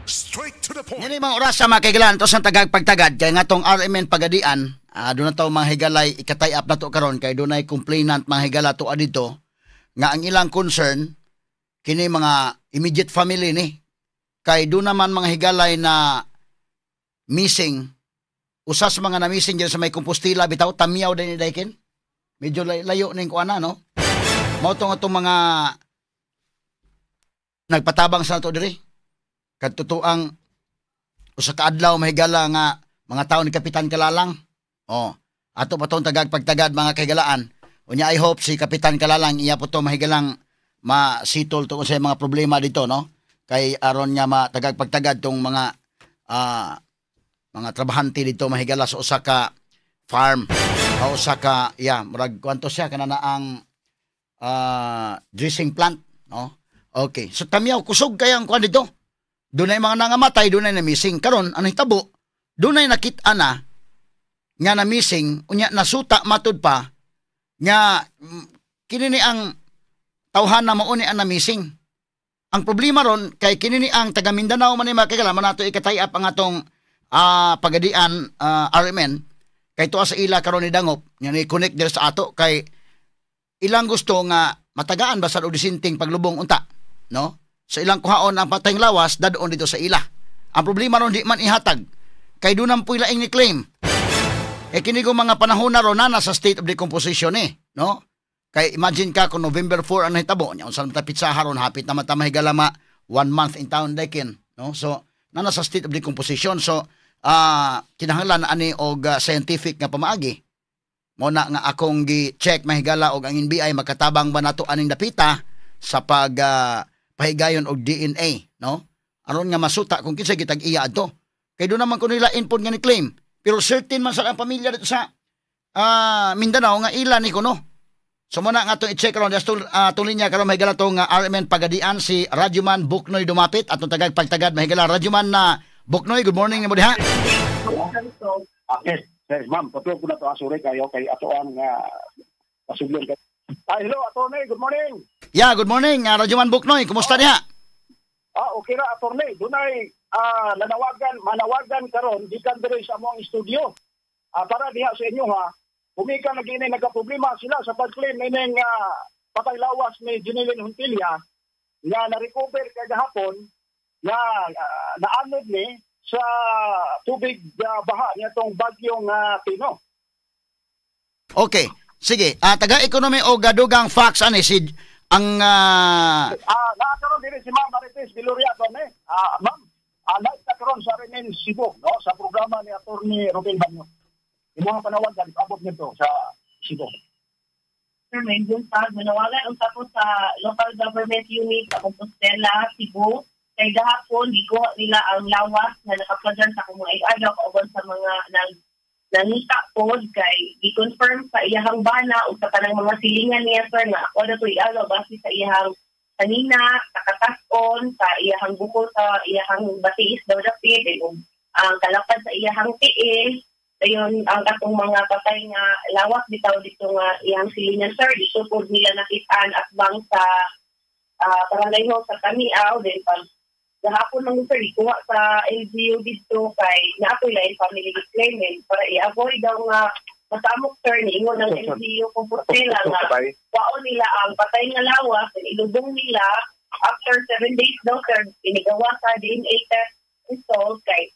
Straight to the point. Nini mga oras sa mga kaigalan to sa tagag pagtagad kay nga tong RMN Pagadian, doon na to mga higalay ikatay up na to karon kay dunay complainant, mga higala, to dito nga ang ilang concern kini mga immediate family ni kay doon naman, mga higalay, na missing, usa sa mga na missing dyan sa may Compostela bitaw, Tamiaw din ni Daikin, medyo layo ning kuana, no? Mao to nga itong mga nagpatabang sa nato diri kadto ang usa ka adlaw, mahigala, nga mga tao ni Kapitan Kalalang. Oh, ato pa tong tagag pagtagad, mga kahigalaan. Unya I hope si Kapitan Kalalang iya po to, mahigalang, masitol to sa mga problema dito, no? Kay aron nga matagag pagtagad tong mga trabahante dito, mahigala, sa usa ka farm o usa ka, yeah, murag kwanto siya kana na ang dressing plant, no? Okay. So Tamiaw, kusog kaya ang kuan dito. Dunay mga nangamatay, dunay na missing. Karon, ano hitabo? Dunay nakita na nga na missing, unya nasuta matud pa nga kini ni ang tawhan na mao ni ang na missing. Ang problema ron kay kini ni ang taga Mindanao man ni, mga kagala, man nato ikatay up ang atong Pagadian RMN kay tuwa sa ila karon ni dangop nga ni connect diri sa ato kay ilang gusto nga matagaan ba sa og disinting paglubong unta, no? Sa ilang kuhaon ang patayng lawas, dadon dito sa ila. Ang problema ron, di man ihatag kay doon ang puy laing ni claim. Eh kini ko mga panahon na ron na nasa state of decomposition eh, no? Kay imagine ka kung November 4 ang nahitabo nya, unsa man ta pitsaha ron, hapit na man ta, mahigala, ma one month in town dekin, no? So na nasa state of decomposition, so kinahanglan ani og scientific nga pamaagi. Mo na nga akong gi-check, mahigala, og ang NBI makatabang ba nato aning dapita sa pag pahigayon og DNA, no? Aron nga masuta kung kinsa gitag iya adto. Kay doon naman kuno nila input nga ni claim. Pero certain man sa ang pamilya dito sa Mindanao nga ila ni kuno. So muna nga itong i-check ron, just linya karon, mahigala, to nga RMN Pagadian si Radyoman Buknoy Dumapit atong tagag pagtagad, mahigala. Radyoman na Buknoy, good morning nimo diha. Ah, yes, yes, ma'am. Patulo ko na to. Sorry kayo kay ato ang pasuglon kay. Hello, attorney. Good morning. Yeah, good morning, Radyoman Buknoy. Kumusta diha? Ah, okay ra, attorney. Dunay nanawagan, manawagan karon gikan diri sa among studio. Para diha sa inyo ha. Humika na gini nagka-problema sila sa pag-claim ining patay lawas ni Jeneline Juntilla nga na-recover kagahapon nga naanod ni sa tubig baha niya tong bagyong Tino. Okay. Sige, taga ekonomi o gadugang facts ani si ang Ah, naa karon diri si Ma'am Marites Viloria, attorney. Ma'am, live ta karon sa RMN Cebu, no, sa programa ni Attorney Robel Banyo. Imo panawagan abot nito sa Cebu. Sir, may buntag, manawagan unta ko sa local government unit sa Compostela, Cebu. Kay gahapon, gikuha nila ang lawas nga nakaplagan sa akong mga ig-agaw kauban sa mga nag nangita pod kay gi-confirm sa iyahang bana ug sa kanang mga silingan niya, sir, nga ako na to iagaw base sa iyahang kanina, sa katason, sa iyahang bukol sa iyahang batiis daw dapit, eh, ug ang kalapad sa iyahang tiil. Dayon ang katong mga patay nga lawas bitaw dito nga iyang silingan, sir, dito pod nila nakitaan at bang sa barangay hall sa Tamiaw. Then pag gahapon lang, sir, ikuha sa LGU dito kay naa poy lain family claim para i-avoid daw nga masamok, sir, niingon ng LGU Compostela nga kuhaon nila ang patay nga lawas and ilubong nila after 7 days daw, sir, inigawa sa DNA test result kay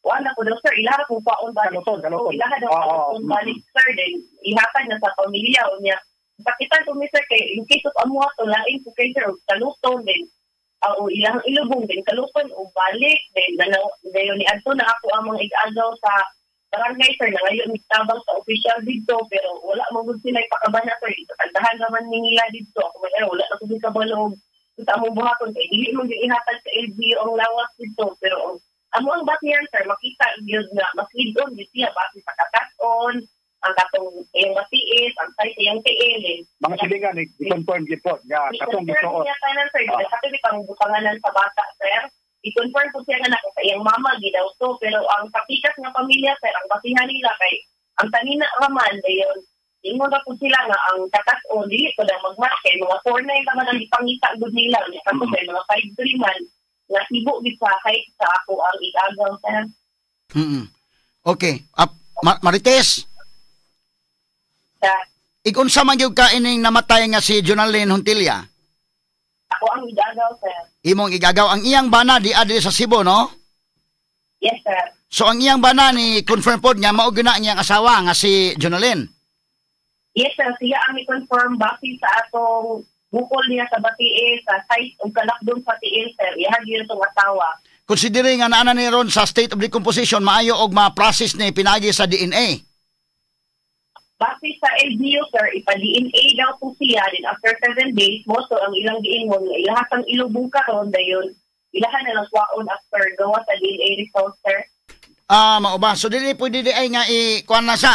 wala ko daw, sir, ilaha kung paon balik. Kaluton, kaluton. Ilaha daw kaluton balik, sir, then ihatag na sa pamilya. Unya sakitan ko mi, sir, kay in case of amuha to lain ko kay sir og kaluton then o ilang ilubong din kaluton o balik. Then nanaw dayon ni adto na ako ang mga ig-agaw sa barangay, sir, na ngayon tabang sa official dito, pero wala mo gud sila ipakabana, sir. Itatandahan naman ni nila dito. Ako may ano, wala na ko kabalo sa among buhaton kay dili mo gyud ihatag sa LGU ang lawas dito. Pero ang amo ang batiyan, sir, makita gyud nga mas lidon gyud siya base sa katason, ang katong iyang matiis, ang size iyang tiil eh. Mga silingan, i-confirm gyud po nga katong I-confirm gisuot. Niya tanan, sir. Sa ato pang butanganan sa bata, sir. I-confirm po siya nga nako sa iyang mama gidaw to, pero ang kapikas nga pamilya, sir, ang basihan nila kay ang tanina raman. Dayon ingon ra po sila nga ang katas-on dili ko lang mag-match kay mga 4'9 naman ang ipangita gud nila. Nya kato kay mga 5'3 man. Nasibo gid sa height sa ako ang igagaw, sir. Okay. Marites, Sa igunsa man gyud ka ining namatay nga si Jonalyn Juntilla? Ako ang igagaw, sir. Imong igagaw, ang iyang bana di adli sa Cebu, no? Yes, sir. So ang iyang bana ni confirm pod nga mao gyud na ang iyang asawa nga si Jonalyn. Yes, sir. Siya ang i-confirm base sa atong bukol niya sa batie, sa size ug kalakdon sa tiil, sir. Iha gyud itong asawa. Considering nga naa na ni ron sa state of decomposition, maayo og ma-process ni pinagi sa DNA. Base sa LGU, sir, ipa-DNA daw po siya. Then after 7 days, mo so ang ilang giingon nga ilaha ang ilubong karon, dayon ilahan na lang kwaon after gawa sa DNA result, sir. Ah, mao ba? So dili pwede di ay nga i kuan na sa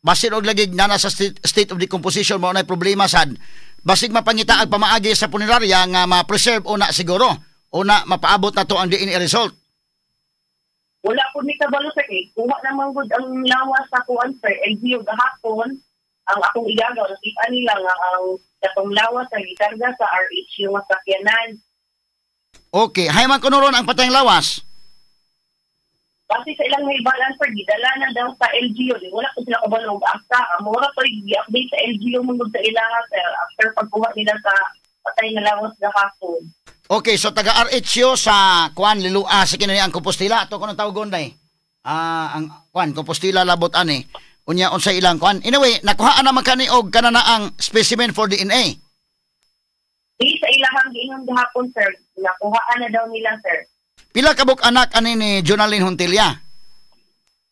basin og lagi na sa state of decomposition, mao na problema sad. Basig mapangita ang pamaagi sa punerarya nga ma-preserve una siguro. Una mapaabot na to ang DNA result. Wala po ni kabalo, sir, kay kuha naman gud ang lawas sa kuan, sir, LGU gahapon. Ang akong igagaw, nakita nila nga ang katong lawas sa gikarga sa RHU nga sakyanan. Okay, hay man kuno ron ang patayng lawas? Base sa ilang nahibalan, sir, gidala na daw sa LGU. Di wala ko sila kabalo og asa. Ang mura to gi-update sa LGU man gud sa ilaha, sir, after pagkuha nila sa patay na lawas gahapon. Okay, so taga RHU sa kuan Lilua sa kini ang Compostela ato kuno tawgon day. Ah, ang kuan Compostela labot ani. Unya unsa ilang kuan. Anyway, nakuhaan naman kani og kanana ang specimen for DNA. Di sa ilahang giingon gahapon, sir, nakuhaan na daw nila, sir. Pila kabuk anak ani ni Jonalyn Juntilla?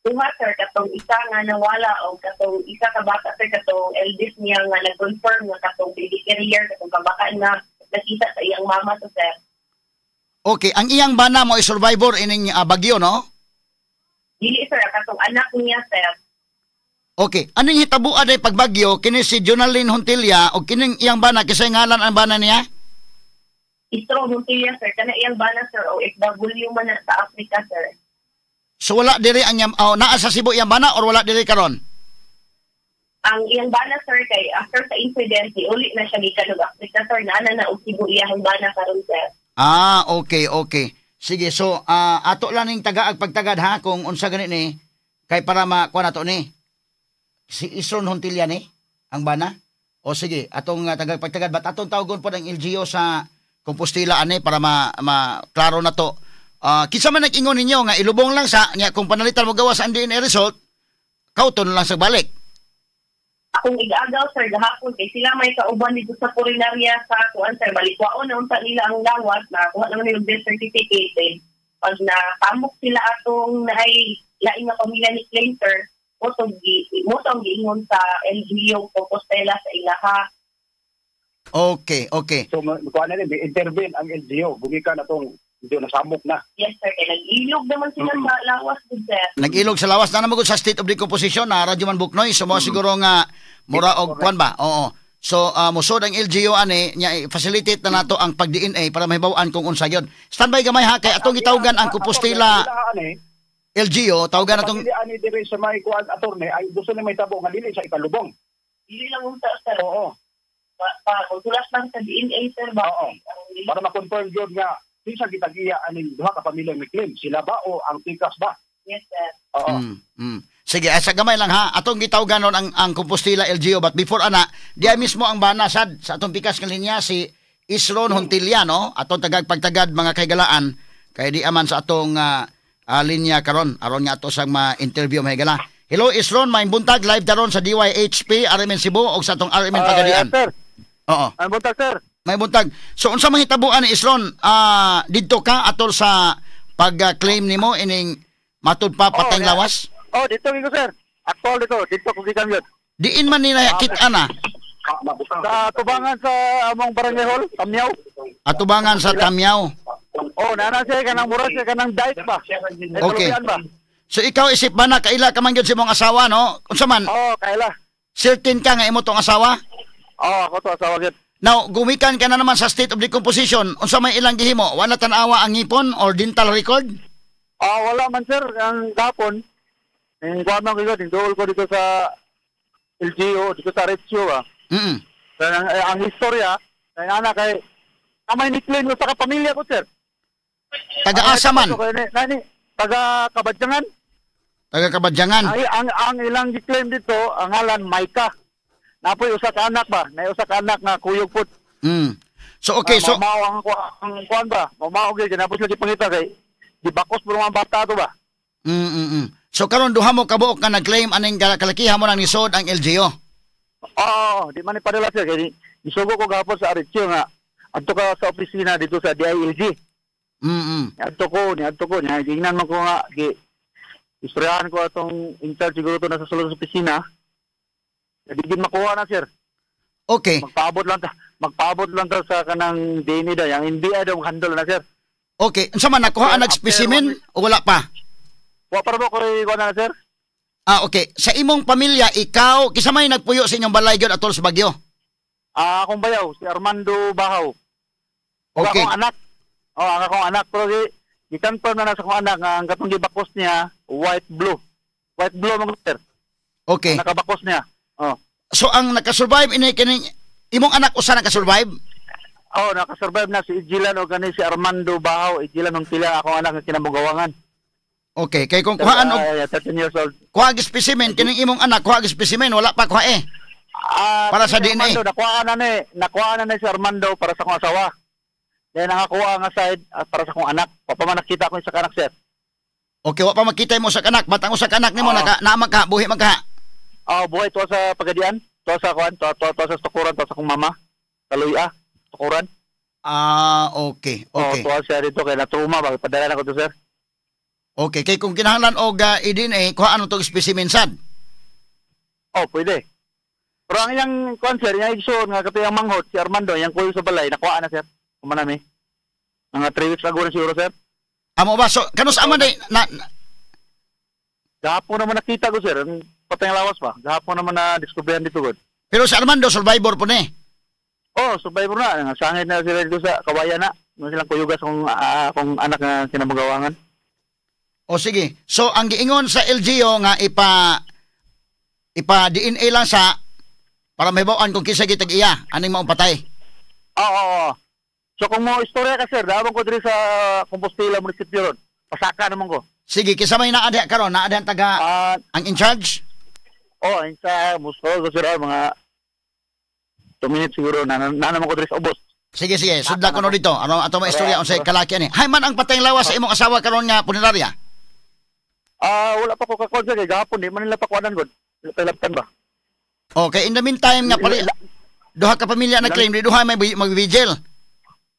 Duha, sir, katong isa nga nawala o katong isa ka bata, sir, katong eldest niya nga nag-confirm nga katong baby carrier, katong kabataan nga nakita sa iyang mama to, sir. Okay, ang iyang bana mo ay survivor ining bagyo, no? Dili, sir, katong anak niya, sir. Okay, anong hitabo aday pagbagyo kini si Jonalyn Juntilla o kining iyang bana, kisay ngalan ang bana niya? Istro Juntilla, sir, kana iyang bana, sir, OFW man na sa Africa, sir. So wala diri ang iyang, oh, naa sa Cebu iyang bana or wala diri karon? Ang iyang bana, sir, kay after sa incident, uli na siya gikan og Africa, sir, naa na og Cebu iyang bana karon, sir. Ah, okay. Sige, so ato lang ning tagaag pagtagad ha kung unsa gani ni kay para makuha nato ni. Si Isron Juntilla ni ang bana. O sige, atong tagag pagtagad bat atong tawgon pod ang LGU sa Compostela ani para ma klaro na to. Kinsa man nag-ingon ninyo nga ilubong lang sa nya kung panalitan mo gawas ang DNA result, kauton lang sa balik? Akong igagaw, sir, gahapon kay sila may kauban dito sa punerarya sa kuan, sir, balikwaon na unta nila ang lawas na kuha naman nila death certificate eh. Pag natamok sila atong naay laing nga pamilya ni claim, sir, mo tong giingon sa LGU Compostela sa ilaha. Okay. So, kuha na rin, intervene ang LGU. Gumikan na tong medyo nasamok na. Yes, sir, kay nag-ilog naman sila sa lawas gud, sir. Nag-ilog sa lawas na naman gud sa state of decomposition na Radyo Man Buknoy. So mo siguro nga mura og kuan ba? Oo. So musod ang LGU ani nya facilitate na nato ang pag-DNA para mahibaw-an kung unsa gyud. Standby gamay ha kay atong gitawgan ang Compostela LGU, tawagan natong Pamilya ani dire sa may kuan, attorney, ay gusto ni may tabo nga dili sa ipalubong. Dili lang unta, sir. Oo. Pa, pa, lang sa DNA, sir ba? Oo. Para ma-confirm gyud nga kinsa gitagiya aning duha ka pamilya may claim, sila ba o ang tikas ba? Yes, sir. Oo. Sige, sa gamay lang ha. Atong gitawgan nun ang Compostela LGU, but before ana, di ay mismo ang bana sad sa atong pikas nga linya, si Isron Juntilla, no? Atong tagag pagtagad, mga kaigalaan, kay di aman sa atong linya karon aron nga ato sang ma-interview, mga higala. Hello Isron, maayong buntag, live daron sa DYHP RMN Cebu og sa atong RMN Pagadian. Yes, sir. Oo. Ang buntag, sir. May buntag. So unsa man hitabuan ni Isron? Didto ka atol sa pag-claim nimo ining matud pa patayng lawas? Oh, dito ko, sir. Actual dito, dito ko gikan yun. Diin man nila kita na? Sa tubangan sa among barangay hall, Tamyaw. Atubangan sa Tamyaw. Oh, nana siya kanang mura siya kanang diet ba? Eh, Okay. tuluyan ba? So ikaw isip ba na kaila ka man gyud sa imong asawa, no? Unsa man? Oh, kaila. Certain ka nga imo tong asawa? Oh, ako to asawa gyud. Now, gumikan ka na naman sa state of decomposition. Unsa may ilang gihimo? Wala tan-awa ang ngipon or dental record? Ah, wala man, sir, ang gapon. Ning kuan man ko gyud, duol ko dito sa LGU, dito sa Retio ba. Kaya ang, eh, ang istorya, kay ana kay amay ni claim sa kapamilya ko, sir. Taga-asa man? Nani, taga Kabadyangan. Taga Kabadyangan. Ay, ang ilang gi-claim dito, ang ngalan Maika. Napoy usa ka anak ba? Nay usa ka anak nga kuyog pud. So okay, so mao ang kuan ba? Mao gyud napos lagi pangita kay gibakos mo ang bata to ba? So karon duha mo kabuok nga nag-claim aning kalakiha mo nang nisod ang LGU. Oo, di man ni padala sir kay gisugo ko gahapon sa Aritsio nga adto ka sa opisina dito sa DILG. Niadto ko niya gingnan man ko nga gi istoryahan ko atong in charge siguro to nasa sulod sa opisina. Di gid makuha na sir. Okay. Magpaabot lang ta sa kanang DNA daw, ang NBI daw handle na sir. Okay, unsa man nakuha ang specimen o wala pa? Wa pa ba ko kuha na sir? Ah, okay. Sa imong pamilya, ikaw kinsa may nagpuyo sa inyong balay gyud atol sa bagyo? Ah, akong bayaw si Armando Bahaw. Okay. Akong anak. Oh, ang akong anak pero gi-confirm na sa akong anak nga ang katong gibakos niya white blue. White blue man sir. Okay. Ang nakabakos niya. Oh. So ang nakasurvive ini kining imong anak usa nakasurvive? Oh, nakasurvive na si Ijilan o gani si Armando Bahaw, Ijilan ng pila akong anak nga kinamugawangan. Okay, kay kung kuhaan og 13 years old. Kuha og specimen kining imong anak, kuha og specimen wala pa kuha eh. Para sa Si DNA. Armando, nakuha na ni si Armando para sa akong asawa. Then nakakuha nga side para sa akong anak. Wa pa man nakita ko sa anak sir. Okay, wa pa makita mo sa anak, batang usa ka anak nimo naka naama ka, buhi man ka. Oh, buhay tuwa sa Pagadian, tuwa sa kuan, tuwa sa Tukuran, tuwa sa akong mama. Kaluya, Tukuran. Ah, okay, okay. Oh, tuwa siya dito kay na-trauma ba, padala na ko to sir. Okay, kay kung kinahanglan og DNA, kuha ano tong specimen sad. Oh, pwede. Pero ang iyang kuan sir, iyang igsoon nga katong manghot si Armando, iyang kuyo sa balay, nakuha na sir. Kuman nami. Mga 3 weeks ago na siguro sir. Amo ba so kanus ama day na gahapon naman nakita ko sir, ang patay ang lawas pa. Gahapon naman na diskubrihan dito god. Pero si Armando survivor po ni. Oh, survivor na. Sangit na sila dito sa kawayan na. Ano silang kuyugas kung anak na kinamagawangan. O sige. So ang giingon sa LGU nga ipa DNA lang sa para mahibaw-an kung kinsa gitag iya aning maong patay. Oo. So kung mo istorya ka sir, dawan ko diri sa Compostela munisipyo ron. Pasaka naman ko. Sige, kinsa may naa diha karon? Naa diha ang taga ang in charge? Oh, in sa musto ko sir, mga 2 minutes siguro na naman ko diri sa ubos. Sige, sige, sudla ko no dito. Ano ato may istorya unsay kalaki ani. Hay man ang patay lawas sa imong asawa karon nga punerarya. Wala pa ko kakon sir, kay gahapon di man nila pakuanan gud. Wala pa ba? Okay, in the meantime nga pala duha ka pamilya na claim, di duha may mag-vigil.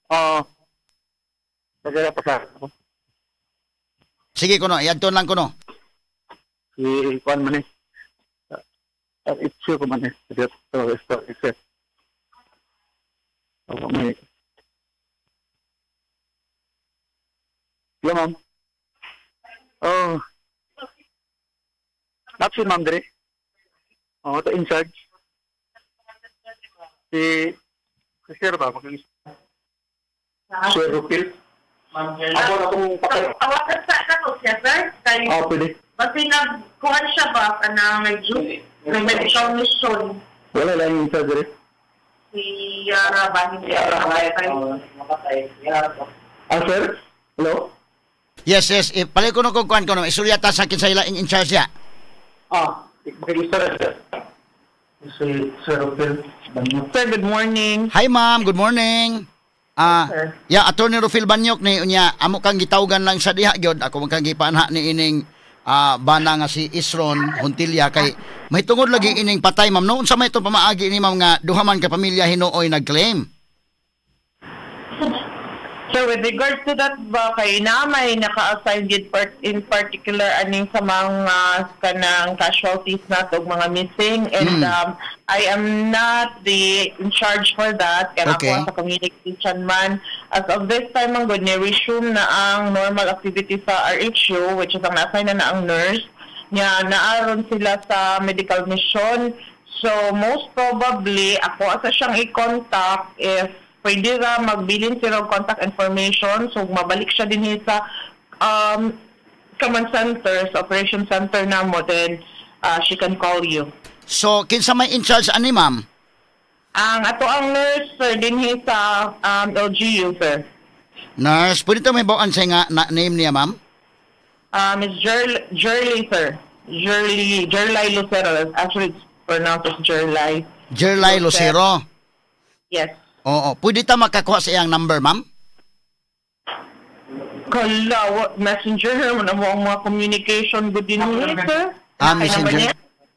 Oo. Sige, pa. Sige kuno, iadton lang kuno. Si kuan man eh. Itsyo ko man eh. Ito. Okay. Hello, ma'am. Oh. Not si ma'am dre. Oh, to in charge. Si sir ba Sir Rupil. Ako na itong patay. Tawagan sa ako siya, sir. Kay, pwede. Kasi nagkuhan siya ba kanang nag-medical mission. Wala lang yung surgery. Si Yara ba? Hindi Yara. Ah, sir? Hello? Yes, yes. Palay ko nung kuhan ko. Isurya ta sa akin sa ila in charge siya. Ah, makikistorya sir. Si Sir Rupil. Sir, good morning. Hi, ma'am. Good morning. Yeah, Attorney Rufil Banyok ni unya amo kang gitawgan lang sa diha gyud ako man kang gipaanha ni ining bana nga si Isron Hontilia kay mahitungod lagi ining patay ma'am no unsa may itong pamaagi ni ma'am nga duha man ka pamilya hinuoy nag-claim. So with regards to that ba kay na may naka-assign gid part in particular aning sa mga kanang casualties nato og mga missing and I am not the in charge for that kaya Okay. ako sa communication man as of this time ang good ni resume na ang normal activity sa RHU which is ang na-assign na ang nurse niya naaron sila sa medical mission so most probably ako asa siyang i-contact if pwede ra magbilin sila og contact information so mabalik siya din sa command center sa operation center na mo then she can call you. So kinsa may in charge ani ma'am? Ang ato ang nurse sir dinhi sa LGU sir. Nurse, pwede ta mahibaw-an sa nga na name niya, ma'am? Miss Jerly, sir. Jerly, Jerly Lucero. Actually, it's pronounced as Jerly. Jerly Lucero. Yes. Oo, pwede ta makakuha sa iyang number, ma'am? Kala, what messenger mo na mo ang mga communication good din mo, sir. Ah, Kay number messenger. niya?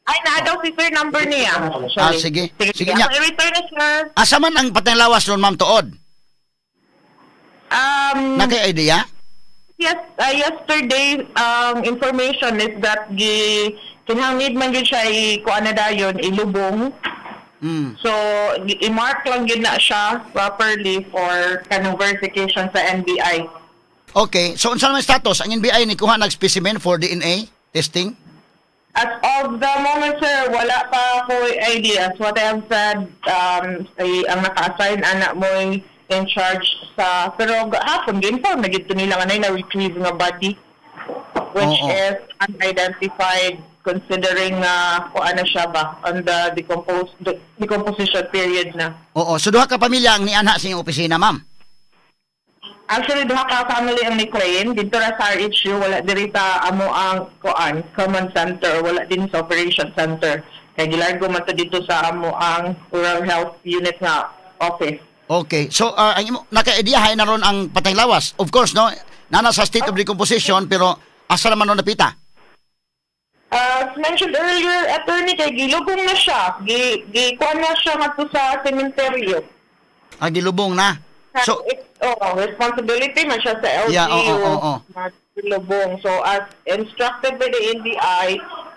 Ay, naa daw si sir number niya. Ah, sige. Sige, Sige niya. Ako i-return na, sir. Asa man ang patay lawas ron, ma'am, tuod? Na kay idea? Yes, yesterday information is that gi kinahanglan man gyud siya i kuan na dayon ilubong. So i-mark lang gyud na siya properly for kanang verification sa NBI. Okay, so unsa naman status? Ang NBI ni kuha nag specimen for DNA testing? As of the moment, sir, wala pa ako ideas. What I have said, ay, ang naka-assign anak mo in charge sa, pero hapon gi-inform na gid to nila nga na retrieve nga body which is unidentified considering nga kung ano siya ba on the decomposition period na. Oo, so duha ka pamilya ang nianha sa inyong opisina, ma'am. Actually, duha ka family ang ni-claim dito ra sa RHU, wala diri sa amo ang kuan command center, wala din sa operation center. Kay gilargo man to dito sa amo ang rural health unit nga office. Okay. So ang imo naka-idea hay na ron ang patay lawas. Of course, no, nana sa state of decomposition, pero asa naman ron napita? As mentioned earlier, attorney, kay gilubong na siya. Gi gi kuan na siya ngadto sa sementeryo. Ah, gilubong na. So it's, oh, responsibility man siya sa LGU. Yeah, oo. Lubong. So as instructed by the NBI,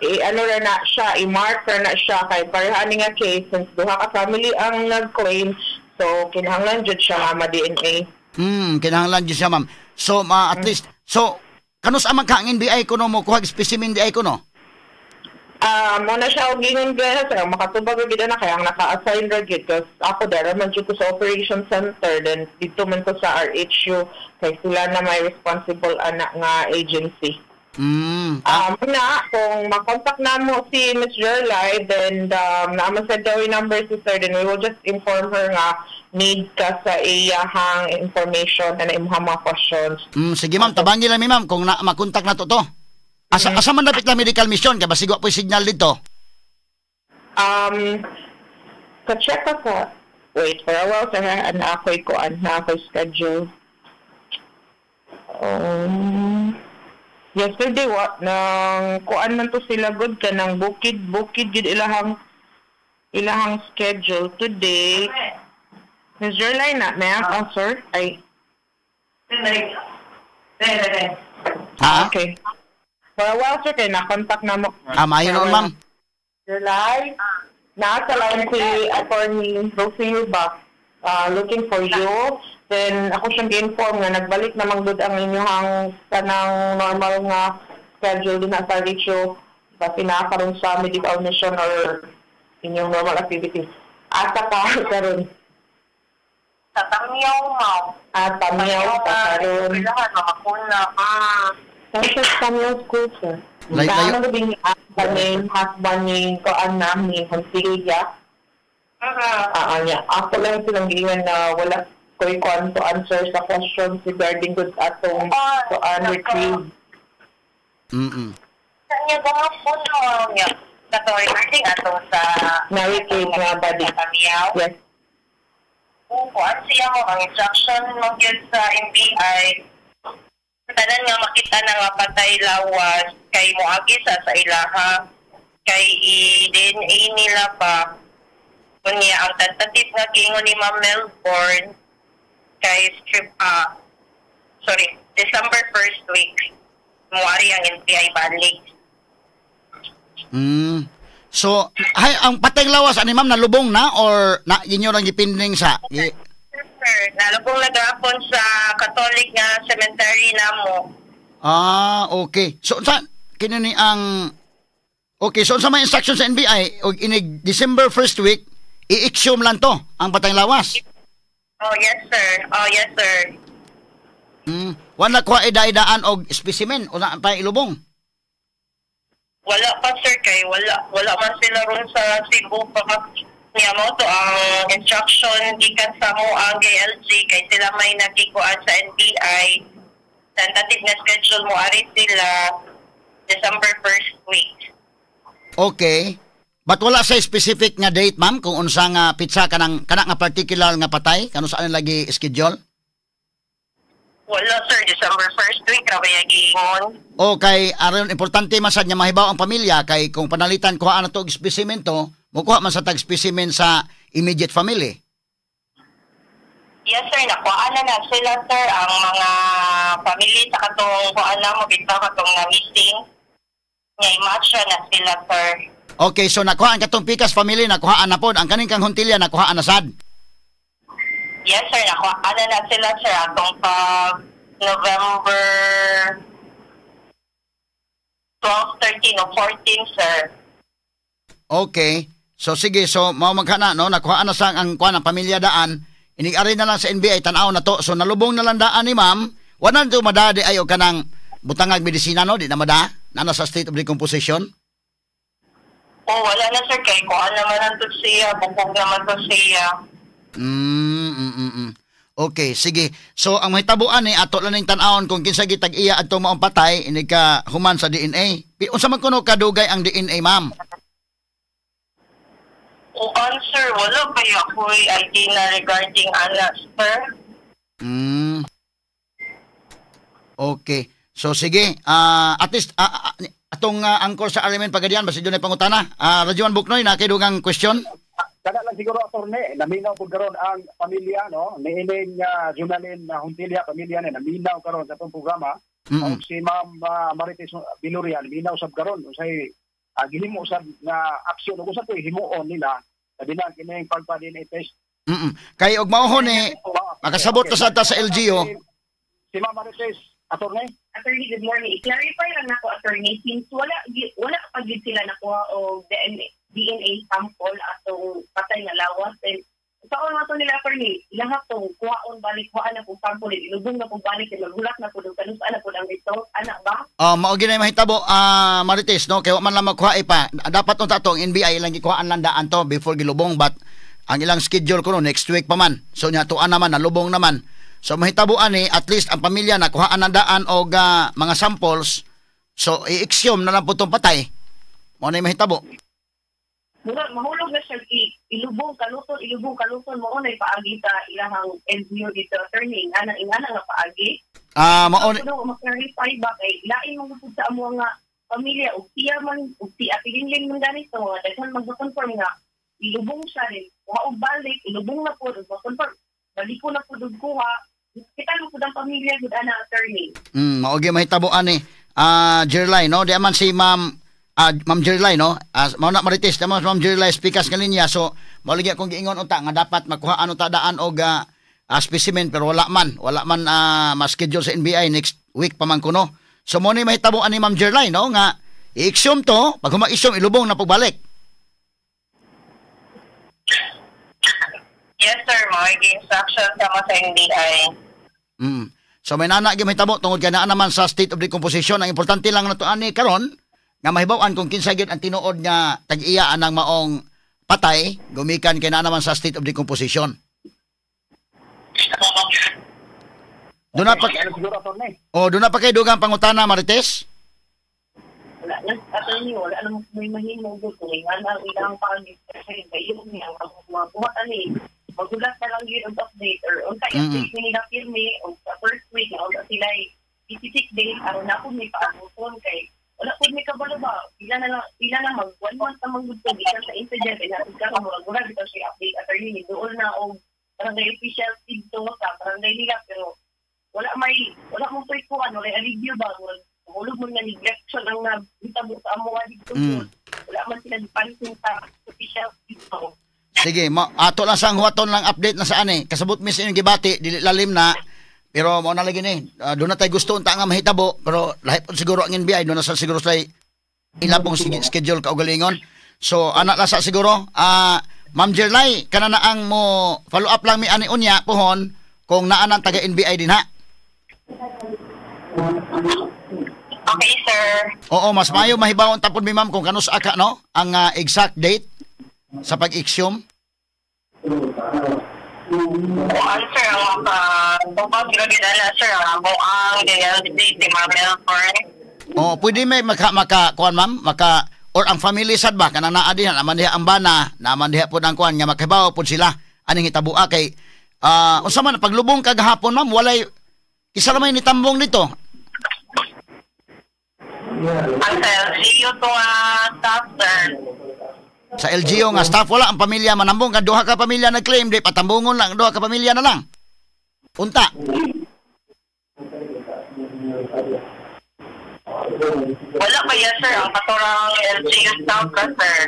eh, ano ra na siya, i-mark ra na siya kay pareha ani nga case since duha ka family ang nag-claim. So kinahanglan jud siya nga ma-DNA. Kinahanglan jud siya, ma'am. So at least, so kanus amang ka ang NBI kuno mo kuha specimen di ay kuno? Ah, mo na siya og gingon gaya sir, makatubag ra gid na kay ang naka-assign ra gid cause ako dara man jud ko sa operation center, then dito man ko sa RHU kay sila na may responsible ana nga agency. Na kung makontak na mo si Miss Jerly, then naa man sa daw yung number si sir, then we will just inform her nga need ka sa iyahang information and imong mga questions. Sige ma'am, tabangi lang mi, ma'am, kung na makontak na to to. Asa man dapit lang medical mission kay basig wa po'y signal dito. Ka-check ako. Wait for a while, sir, ha? Na ako'y kuan, na ako'y schedule. Yesterday, wa, nang kuan man to sila good ka nang bukid, bukid gid ilahang schedule today. Miss Jerline na, ma'am, oh, sir, ay, Ha? Okay. For a while, sir, kay na-contact na mo. Ah, maayo noon, ma'am. July, nasa line si Attorney Rufil ba, looking for you. Then, ako siyang gi-inform nga nagbalik namang gud ang inyong kanang normal nga schedule din sa ratio kasi nakaroon sa medical mission or inyong normal activities. Asa ka karon? Sa Tamiyaw, ma'am. Ah, Tamiyaw ka karon. Kailangan mamakuna. Sa Tamiyaw School, sir. Lay- layo. Sa ano ang main husband ni koan na ni Consilia. Ah, niya. Ako lang silang giingon na wala ko'y kuan to answer sa questions regarding good atong kuan retrieve. Sa niya gahapon, no, niya. Kato regarding ato sa Na-retrieve nga body. Sa Tamiyaw. Yes. Kung kuan siya mo, ang instruction mo gyud sa NBI, tanan nga makita na nga patay lawas kay moagi sa ilaha kay i-DNA nila pa. Kunya ang tentative nga giingon ni Ma'am Melbourne kay strip, sorry, December first week muari ang NBI balik. So, hay ang patay lawas ani ma'am nalubong na or na inyo lang gipinding sa Sir, nalubong na gahapon sa Catholic nga cemetery namo. Ah, okay. So sa kini ni ang Okay, so sa may instruction sa NBI og inig December first week i-exhume lang to ang patay lawas. Oh, yes sir. Oh, yes sir. Wala kuha ida-idaan og specimen o na pa ilubong. Wala pa sir kay wala man sila ron sa Cebu pa Nya mao to ang instruction gikan sa mo ang LG kay sila may nagikuan sa NBI. Tentative na schedule mo ari sila December first week. Okay. But wala sa specific nga date, ma'am, kung unsa nga pitsa kanang kana nga particular nga patay, kanu saan lagi schedule? Wala, sir, December first week ra ba giingon? O kay aron importante man sad nga mahibaw ang pamilya kay kung panalitan kuhaan na to og specimen to, mukuha man sa tag specimen sa immediate family. Yes sir, nakuhaan na na sila, sir, ang mga family sa katong kuan na mo bitaw katong na missing. Nya i-match na sila, sir. Okay, so nakuhaan katong Pikas family, nakuhaan na pod ang kaning kang Hontilia, nakuhaan na sad. Yes sir, nakuhaan na na sila, sir, atong pag November 12, 13 o 14, sir. Okay. So sige, so mao man kana, no, nakuhaan na sa ang kuan ang pamilya daan. Inig-ari na lang sa NBI tan-aw na to. So nalubong na lang daan ni ma'am. Wala na to madadi ayo kanang butangag medisina, no, di na mada. Na sa state of decomposition. Oh, wala na sir kay kuan naman ang to siya, bukog naman to siya. Okay, sige. So ang mahitabuan ni ato lang ning tan-awon kung kinsa gitag iya adto maong patay inig ka human sa DNA. Unsa man kuno kadugay ang DNA, ma'am? Kuan sir, wala pa ako'y idea na regarding ana, sir. Okay. So sige, at least atong angkor sa RMN Pagadian basi dunay pangutana. Radyoan Buknoy na kay dugang question. Kana lang siguro, attorney, naminaw pud karon ang pamilya, no, niining Junalyn na Hontilia, pamilya ni naminaw karon sa atong programa. Og si Ma'am Marites Bilurian minaw sab karon unsay gihimo sad nga aksyon ug usa toy himuon nila labi na kining pagpa-DNA test. Kay og mao ni makasabot ta sa ta sa LGU. Si Ma'am Marites, attorney. Attorney, good morning. I-clarify lang nako, attorney, since wala pa gid sila nakuha og DNA sample atong patay nga lawas. And sa na to nila, attorney, lahat tong kuhaon balik, kuhaan na pong sample, ilubong na pong balik, maghulat na po doon, kanus na po ang result, ana ba? Oh, mao ginay mahitabo, Marites, no, kay wa man lang makuha pa. Dapat unta to ang NBI ilang gikuhaan lang daan to before gilubong, but ang ilang schedule kuno next week pa man. So nya tuan naman nalubong naman. So mahitabo ani at least ang pamilya nakuhaan na daan og mga samples. So i-exhume na lang po tong patay. Mao na mahitabo. Mura, mahulog na siya ilubong kaluton, ilubong kaluton, mao na paagi sa ilahang LGU dito, attorney, ingana ingana nga paagi. Ah, mao So, ma-clarify ba kay lain mo pud sa amo nga pamilya ug siya man ug si Ate Linling man ganito nga daghan magko-confirm nga ilubong siya rin wa og balik ilubong na po ug ma-confirm baliko na pud og kuha kita mo pud ang pamilya gud ana, attorney. Mao gyud mahitabo ani. Jerlay, no, di man si Ma'am Jerlay, no? Mao na Marites, di man si Ma'am Jerlay speakers nga linya. So, mao lagi akong giingon unta nga dapat makuha ano ta daan og specimen, pero wala man. Wala man ma-schedule sa NBI, next week pa man kuno. So mo ni mahitabo ani Ma'am Jerlay, no, nga i-exhume to, pag huma-exhume ilubong na pagbalik. Yes sir, mao instruction sa mo sa NBI. So may nana gyud mahitabo tungod kay naa naman sa state of decomposition. Ang importante lang nato ani karon nga mahibaw-an kung kinsa gyud ang tinuod nga tag-iya anang maong patay gumikan kay naa naman sa state of decomposition. Doon na pa siguro, attorney. Oh, doon na pa kay dugang pangutana, Marites? Wala na, attorney, wala na may mahimo gud kung ingana ang ilang paagi kasi kay yun niya ang mga buhat ani magulat na lang yun og update or unsa update nila pirmi og sa first week na unsa sila specific date aron na pud may paabuton kay wala pud may kabalo ba pila na mag 1 month na man gud to gikan sa incident kay natin ka murag murag bitaw siya update, attorney, ni duol na og barangay official didto sa barangay nila pero wala mo toy kuan, wala review ba, murag hulog mo nga neglection ang nabitabo sa amo didto. Wala man sila gipansin sa official didto. Sige, ato lang sang huwaton lang update na sa ani. Kasabot mi sa inyong gibati, dili lalim na. Pero mao na lagi ni. Doon na tayo gusto unta nga mahitabo, pero lahi po siguro ang NBI, doon na sa siguro sila ilabong schedule kaugalingon. So ana lang sa siguro, Ma'am Jerlay, kana na ang mo follow up lang mi ani unya pohon kung naa nang taga NBI din ha. Okay, sir. Oo, mas maayo mahibawon tapod mi ma'am kung kanus aka no ang exact date sa pag-exhume. Kuan, sir, ang maka tubag ra gid ana, sir, ang amo ang DLD si Mabel Fern. Oh, pwede may maka maka kuan, ma'am, maka or ang family sad ba kanang naa diha, naman diha ang bana, naman diha pud ang kuan nga makahibaw pud sila aning hitabua kay unsa man paglubong kagahapon, ma'am, walay isa ra may nitambong dito? Ang sa LGU to nga staff, sir. Sa LGU nga staff, wala ang pamilya manambong kan duha ka pamilya nag-claim, di patambungon lang duha ka pamilya na lang. Unta. Wala pa yan, sir, ang katurang LGU staff ka, sir.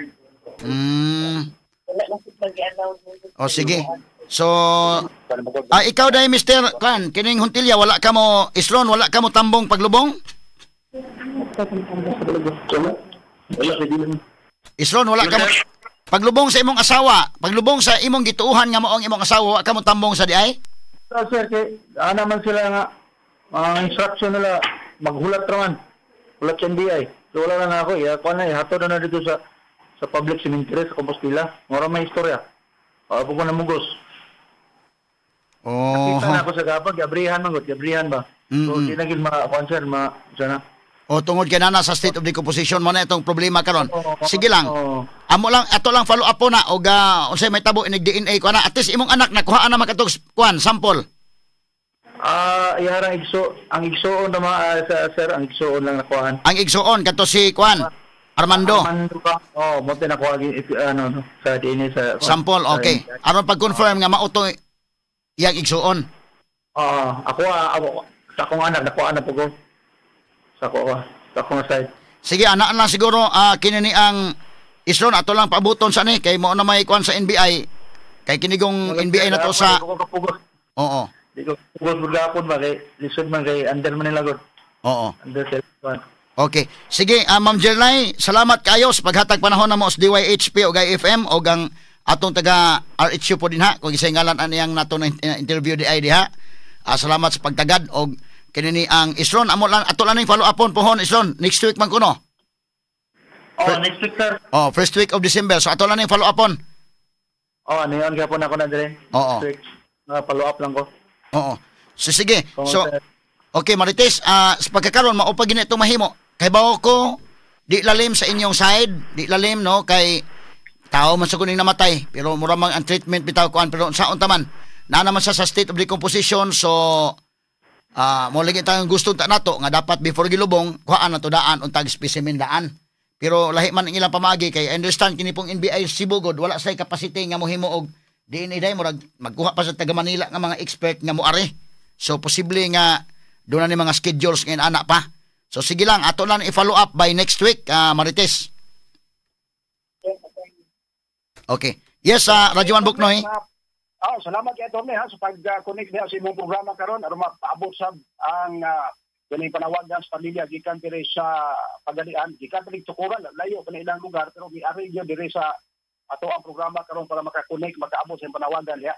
Wala na sila. O sige. So, ikaw dahil Mr. Kwan, kining Huntilya, wala ka mo, Isron, wala ka mo tambong paglubong? Isron, wala ka mo, paglubong sa imong asawa, paglubong sa imong gituuhan nga maong imong asawa, wala ka mo tambong sa diay? So, sir, kay, ana man sila nga, mga instruction nila, maghulat raman. Hulat sa NBI. So, wala na ako. Kuha na, ihatod na dito sa public cemetery sa Compostela. Mura may istorya. Ako ko namugos. Oh. Kita na ako sa gapag, gabrihan man gud, gabrihan ba. So, di na gid ma sir, ma sana. O tungod kay nana sa state of decomposition mo na itong problema karon. Sige lang. Amo lang ato lang follow up po na og unsay may tabo inig DNA ko na at least imong anak nakuhaan na makatog kuan sample. Iharang igso, ang igsoon na mga sir, ang igsoon lang nakuhaan. Ang igsoon kadto si kuan Armando. Armando ka. Oh, mo nakuha ano sa DNA sa sample, okay. Aron pag-confirm nga mao to iyang igsoon. Oo, ako sa akong anak nakuha na po ko. Sa ako sa akong side. Sige, anak lang siguro kini ni ang Isron ato lang paabuton sa ni kay mao na may kuan sa NBI kay kinigong NBI na to sa. Oo. Di ko pugos gapon ba kay lisod man kay under Manila gud. Oo. Under kuan. Okay. Sige, Ma'am Jerlay, salamat kayo sa paghatag panahon namo sa DYHP og IFM og ang atong taga RHU po dinha kung isay ngalan aniyang nato na interview di ay diha. Salamat sa pagtagad og kini ni ang Isron amo lang ato lang ning follow upon pohon Isron next week man kuno. Oh, next week, sir. Oh, first week of December. So ato lang ning follow upon. Oh, ano yun gapon ako na dire. Oo. Next week. Follow up lang ko. Oo. So sige. So okay, Marites, sa pagkakaron mao pa gini itong mahimo. Kay bawo ko di lalim sa inyong side, di lalim no kay tao man sa kuning namatay pero mura man ang treatment bitaw kuan pero unsaon ta man naa naman siya sa state of decomposition, so mo lagi tayong gusto ta nato nga dapat before gilubong kuhaan na to daan untag specimen daan pero lahi man ang ilang pamaagi kay I understand kini pong NBI Cebu god wala say capacity nga mohimo og DNA day murag magkuha pa sa taga Manila nga mga expert nga moari, so posible nga doon na ni mga schedules ngayon anak pa. So sige lang, ato lang i-follow up by next week, Marites. Okay. Yes, Radyo Man Buknoy. Salamat kay Atty. Ha sa pag-connect niya sa imong programa karon aron mapaabot sab ang ganing panawagan sa pamilya gikan diri sa Pagadian, gikan diri Tukuran, layo pa na ilang lugar pero miari gyud diri sa ato ang programa karon para makakonect, makaabot sa imong panawagan diha.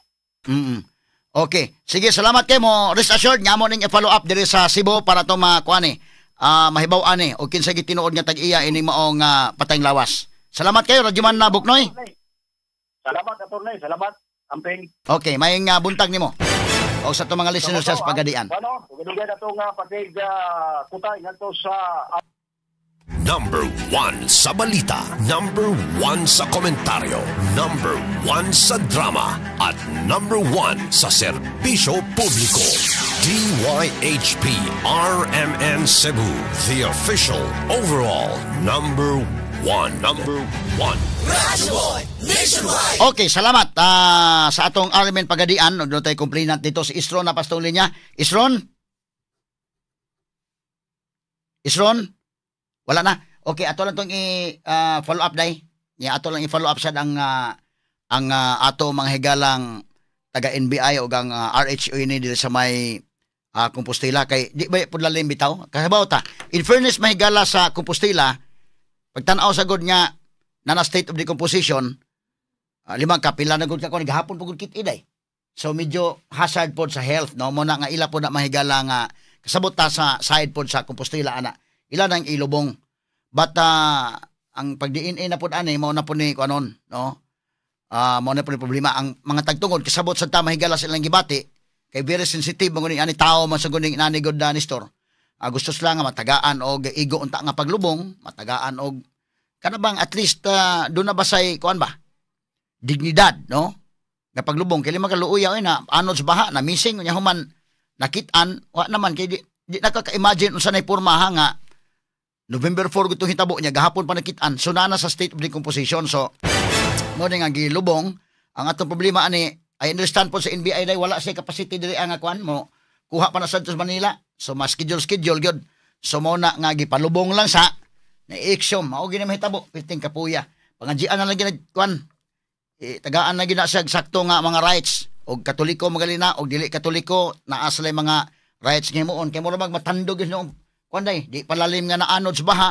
Okay. Sige, salamat kay mo. Rest assured nga mo ning i-follow up diri sa Cebu para to makuan ni mahibaw-an ni o kinsa gitinuod nga tag-iya ini maong patayng lawas. Salamat kayo Radyo Man na Buknoy. Salamat, Atty. Salamat. Amping. Okay, may buntag nimo. O sa itong mga listeners sa Pagadian. Ano, dugay na itong pagig kutay ngadto sa Number 1 sa balita, number 1 sa komentaryo, number 1 sa drama, at number 1 sa serbisyo publiko. DYHP RMN Cebu, the official overall number 1. Number 1. Okay, salamat sa atong RMN Pagadian. Doon tayo complainant dito si Isron na pastong linya. Isron? Isron? Wala na. Okay, ato lang tong i-follow up day. Ya, ato lang i-follow up sad ang ato mga higalang taga NBI o ang RHU ini diri sa may Compostela kay di ba pud lalim bitaw? Kasabaw ta. In fairness mahigala sa Compostela, pagtan-aw sa god nga na state of decomposition, limang kapila na gud ka kon gahapon pud gud kit iday. So medyo hazard pod sa health no mo na nga ila pod na mahigala nga kasabot ta sa side pod sa Compostela ana. Ila nang ilubong. But ang pag DNA na pod ani mao na pod ni kuanon no. Mao na po ni problema ang mga tagtungod kasabot sa ta mahigala sa ilang gibati kay very sensitive man guni ani tao man sa guning inani gud na Nestor. Gusto sila nga matagaan og igo unta nga paglubong, matagaan og kana bang at least doon na ba say kuan ba? Dignidad, no? Nga paglubong kay lima ka luoya oy na anod sa baha na missing, unya human nakit-an wa naman kay di nakaka-imagine unsa nay pormaha nga November 4 gutong hitabo niya gahapon pa nakit-an, so naa na sa state of decomposition. So mo ni nga gilubong. Ang atong problema ani, I understand po sa NBI dai wala siya capacity diri ang kuan mo kuha pa na sa Manila, so mas schedule schedule gyud. So mo na nga gipalubong lang sa na exhume. Mao gini mahitabo perting kapuya, pangadjian na lang gid kuan, eh, tagaan na gina siya sakto nga mga rights og Katoliko magalina og dili Katoliko, naa sila mga rights nga himuon kay mura mag matandog gyud noong kuan day di palalim nga naanod sa baha,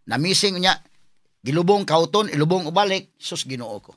na missing, unya gilubong kauton, ilubong ubalik. Sus, Ginoo ko.